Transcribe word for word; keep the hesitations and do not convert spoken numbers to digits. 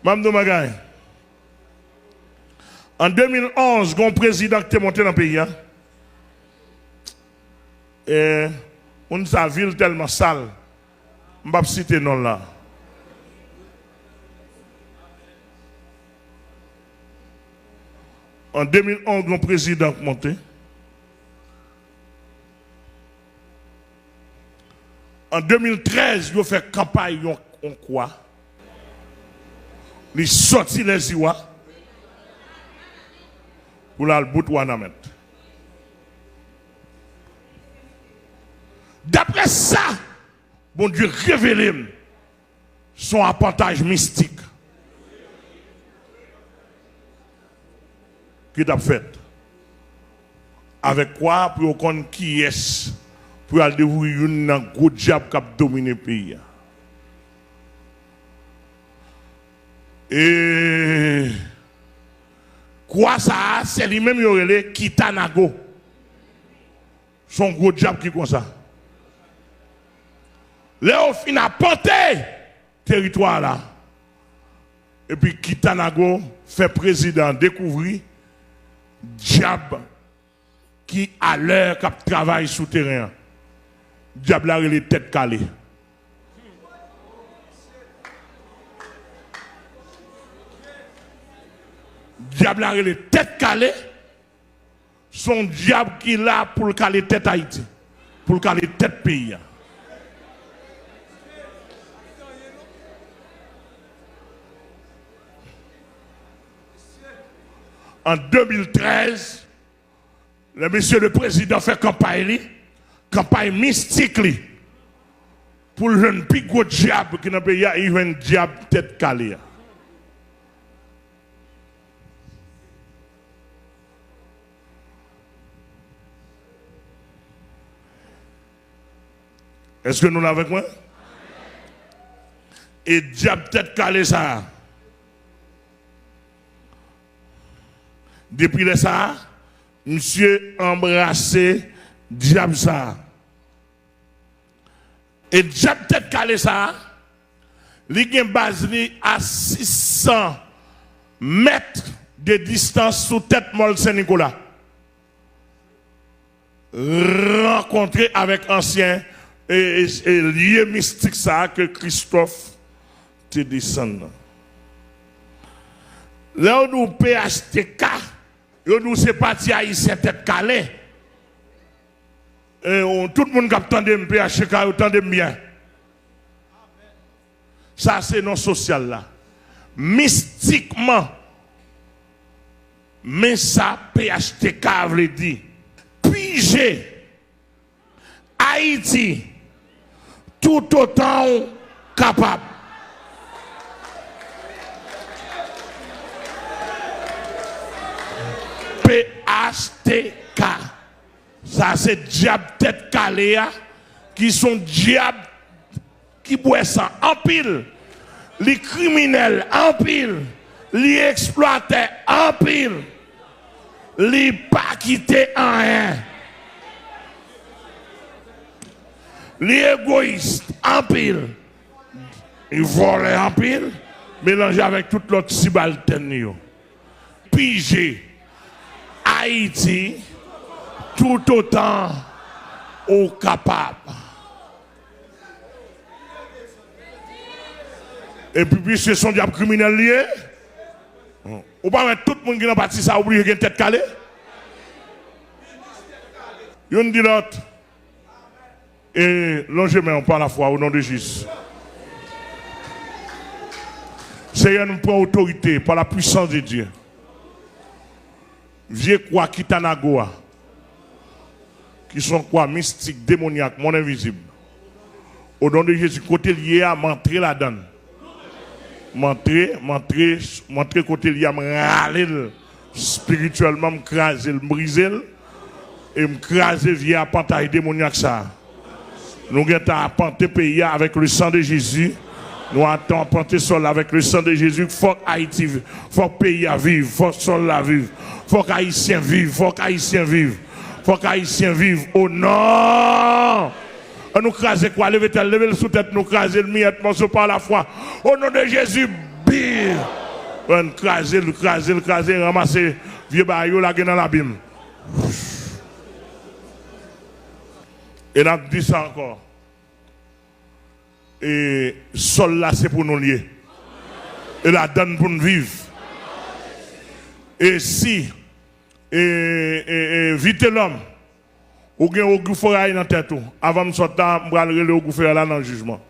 M ap di w bagay. An de mil onz, gen yon prezidan ki te monte nan peyi a. E, moun sa, vi l tèlman sal, m p ap site non l la. An de mil onz, gen yon prezidan k monte. An de mil trèz, yo fè kanpay yon, yon kwa. Li sòti Lèziwa pou l al bout Wanament. Daprè sa Bondye revele m, se yon apantaj mistik ki t ap fèt avèk kwa a pou yo konn kiyès pou y al devoure youn nan gwo dyab k ap domine peyi a. E kwa sa a, se li menm yo rele Kitanago. Se yon gwo dyab ki konsa. Lè yo fin apante teritwa a la, epi Kitanago fè prezidan an dekouvri dyab ki alè k ap travay sou teren an. Dyab la rele Tèt Kale. Dyab la rele Tèt Kale. Se yon dyab ki la pou l kale tèt Ayiti, pou l kale tèt peyi a. An de mil trèz, lè mesye le prezidan fè kanpay li, kanpay mistik li, pou l jwenn pi gwo dyab ki nan peyi a, li jwenn dyab Tèt Kale a. Èske nou la avèk mwen? E dyab Tèt Kale sa a, depi lè sa a, misye anbrase dyab sa a. E dyab Tèt Kale sa a, li gen baz li a sis san mèt de distans sou tèt Mòl Sen Nikola. Rankontre avèk ansyen, e, e, e lye mistik sa a ke Kristòf te desann nan. Lè yo di w P H T K, yo di w se Pati Ayisyen Tèt Kale. E, tout moun k ap tande m, P H T K, yo tande m byen. Sa se non sosyal la. Mistikman, men sa P H T K vle di. Pije Ayiti toutotan w kapab. P H T K. Sa se dyab Tèt Kale a, ki se yon dyab ki bwè san anpil, li kriminèl anpil, li eksplwatè anpil, li pa kite anyen. Li egoyis anpil, li vòlè anpil, melanje avèk tout lòt sibaltèn li yo. Pije Ayiti toutotan ou kapab. Epi misye se yon dyab kriminèl li ye. Ou pa wè tout moun ki nan pati sa oblije gen tèt kale? Youn di lòt. E lonje men w pa lafwa, o non de Jezi. Seyè, nou pran otorite pa la pwisans de Dye. Vye kwa Kitanago a, ki se yon kwa mistik, demonyak, monn envizib. O non de Jezi, kote l ye a, m antre ladan l. M antre, m antre, m antre kote l ye a, m rale l. Espirityèlman, m kraze l, m brize l, e m kraze vye apantaj demonyak sa a. Nou gentan apante peyi a avèk le san de Jezi. Nou ap apante sòl la avèk le san de Jezi. Fòk Ayiti, fòk peyi a viv, fòk sòl la viv, fòk Ayisyen viv, fòk Ayisyen viv, fòk Ayisyen viv. O non! An nou kraze kwa, leve tèt, leve l sou tèt nou, kraze l miyèt mòso pa lafwa. O non de Jezi, Pran kraze l, kraze l, kraze, ranmase vye bagay yo, lage nan labim. E n ap di sa ankò. E sòl la se pou nou l ye. E ladann pou n viv. E si e, e, e, Vitelòm, ou gen ogou foray nan tèt ou, avan m sòt la, m pral rele ogou foray la nan jijman.